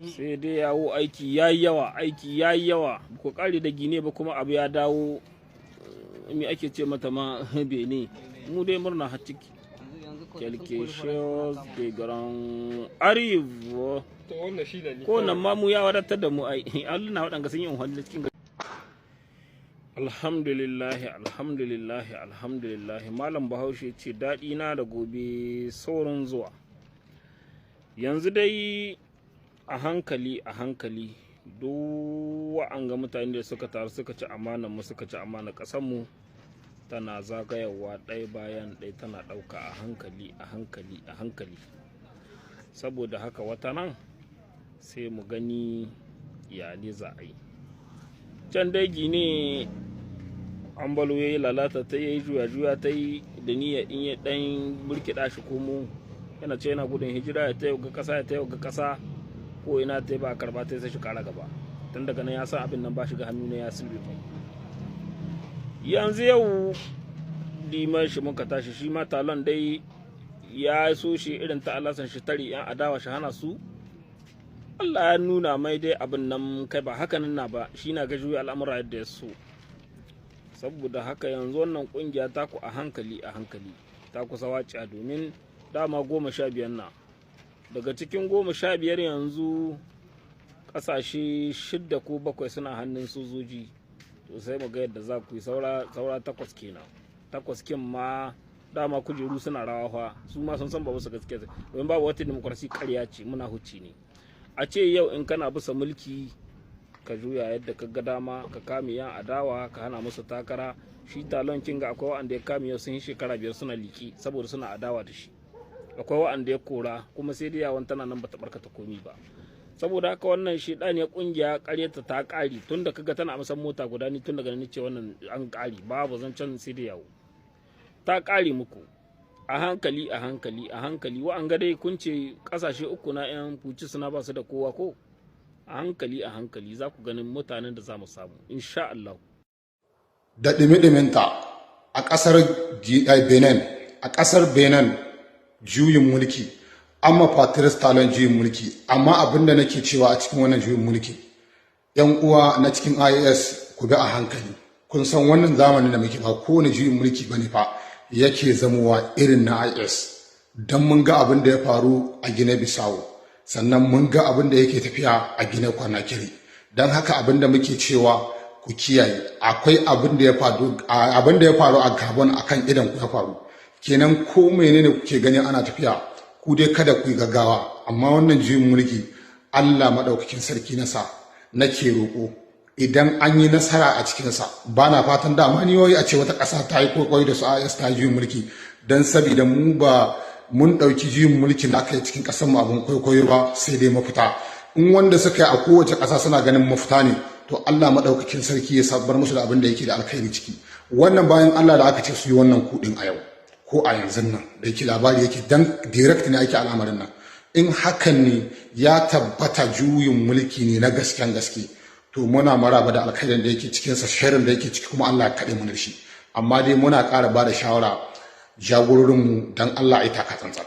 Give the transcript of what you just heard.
Sai dai yawo, aiki ya yi yawa, aiki ya yi yawa. Ku kare da Gine ba, kuma abu ya dawo, me ake ce mata ma, Bene. Mu dai murna har ciki. Quelque chose de grand arrive. To, wannan shi ne. Ko nan ma mu ya wadatar da mu. Ai Allah na waɗanga sun yi amfani cikin. Alhamdulillahi, alhamdulillahi, alhamdulillahi. Malam Bahaushe ce daɗi na da gobe saurin zuwa. Yanzu dai a hankali a hankali, duk wa'anga mutane da suka taru suka ci amanar mu, suka ci amanar ƙasar mu, tana zagayawa ɗaya bayan ɗaya, tana ɗauka a hankali a hankali a hankali. Saboda haka wata nan sai mu gani ya ne za a yi. Can dai Gine Ambalo ya yi lalata, ta yi juya-juya, ta yi da niyya in ya dan burkiɗa shi komo, yana ce yana gudun hijira, ya tayo ga ƙasa, ya tayo ga ƙasa, ko ina ta ba karba ta, sai shi kara gaba. Tun daga nan ya san abin nan ba shi ga hannu ne, ya silbe mai. Yanzu yau liman shi muka tashi, shi ma Talon dai ya so shi irin ta Alasan, shi tare yan adawa, shi hana su. Allah ya nuna mai dai abin nan kai ba haka nan na ba, shi na ga juya al'amura yadda ya so. Saboda haka yanzu wannan kungiya ta ku a hankali a hankali ta kusa waciya, domin dama 15 na daga cikin 15, yanzu kasashe shidda ko bakwai suna hannun sojoji. To, sai mu ga yadda za ku yi. Saura saura takwas kenan. Takwas kin ma dama kujeru suna rawa fa, su ma sun san ba musu gaskiya, domin babu wata demokrasi, ƙarya ce, muna hucci ne. A ce yau in kana bisa mulki ka juya yadda ka ga dama, ka kame yan adawa, ka hana musu takara. Shi Talon kinga akwai wa'anda ya kame, yau sun yi shekara 5 suna liki saboda suna adawa da shi. Akwai wa'anda ya kora, kuma sai dai yawon tana nan bata barkata komi ba. Saboda haka wannan shi ya kungiya karyata ta kari. Tun da kaga tana amsan mota guda, ni tun daga ni ce wannan an kari, babu zancen sai dai yawo, ta kare muku. A hankali a hankali a hankali, wa'an ga dai kun ce kasashe uku na yan fuci suna ba su da kowa ko. A hankali a hankali za ku ganin mutanen da za mu samu, insha Allah. Da ɗumi-ɗuminta a ƙasar Benin, a ƙasar Benin juyin mulki, amma Patrice Talon juyin mulki. Amma abin da nake cewa a cikin wannan juyin mulki, yan uwa na cikin AES, ku bi a hankali. Kun san wannan zamanin da muke, ba kowane juyin mulki bane fa yake zamowa irin na AES, don mun ga abin da ya faru a Gine Bissau, sannan mun ga abin da yake tafiya a Gine Conakry. Don haka abin da muke cewa, ku kiyaye. Akwai abin da ya faru, abin da ya faru a Gabon akan idan ku ya faru. Kenan ko menene kuke gani ana tafiya, ku dai kada ku yi gaggawa. Amma wannan juyin mulki, Allah madaukakin sarki nasa nake roƙo, idan an yi nasara a cikinsa, ba na fatan dama ni wai a ce wata ƙasa ta yi kwaikwayo da su AES ta yi juyin mulki, don sabida mu ba mun ɗauki juyin mulkin da aka yi cikin ƙasar mu abin kwaikwayo ba, sai dai mafita. In wanda suka yi a kowace ƙasa suna ganin mafita ne, to Allah maɗaukakin sarki ya sabar musu da abin da yake da alkhairi ciki. Wannan bayan Allah da aka ce su yi wannan kuɗin a yau ko a yanzu nan da yake labari yake, dan direct ne ake al'amarin nan, in hakan ne ya tabbata juyin mulki ne na gasken gaske, to muna maraba da alkhairin da yake cikinsa, sharrin da yake ciki kuma Allah ya kaɗe mu da shi. Amma dai muna ƙara ba da shawara, jagororinmu, dan Allah ya taka tsantsan.